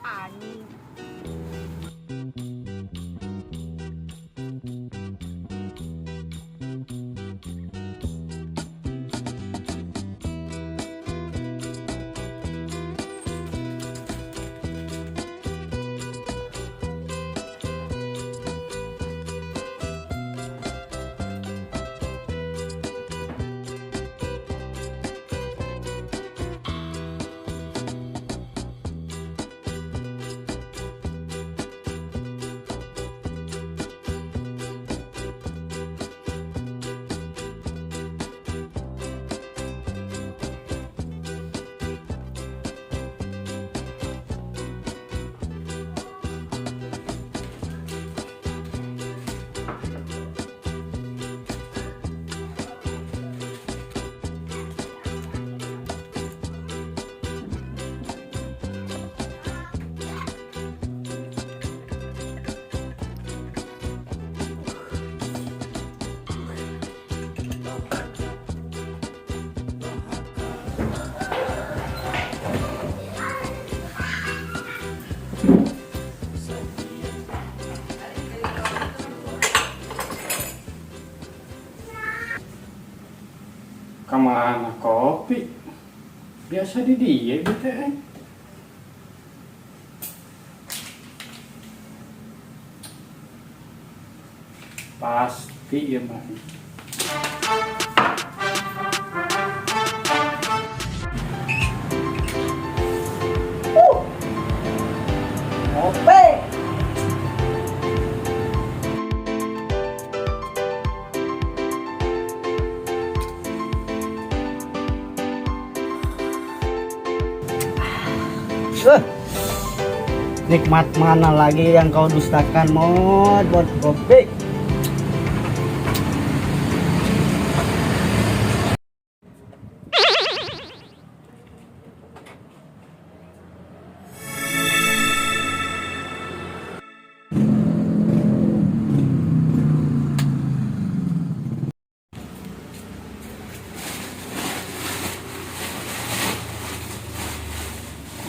Anjing. Kemana kopi? Biasa di dia BTN. Pasti ya mah. Kopi. Eh, nikmat mana lagi yang kau dustakan, mod buat kopi?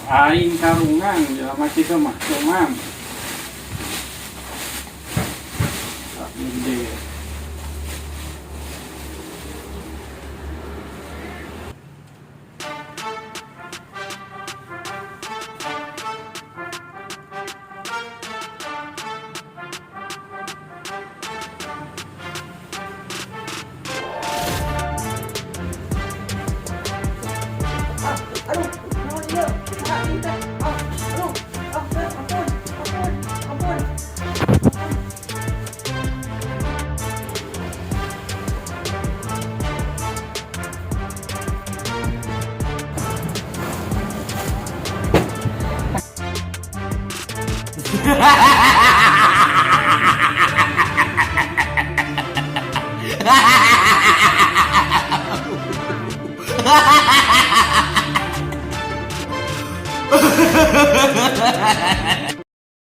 Aing karungan jelema kitu mah cuman. Tak gede. Aduh, naon ieu? Ah, ieu teh. Ah, aduh. Ah, eh, ampun, ampun, ampun.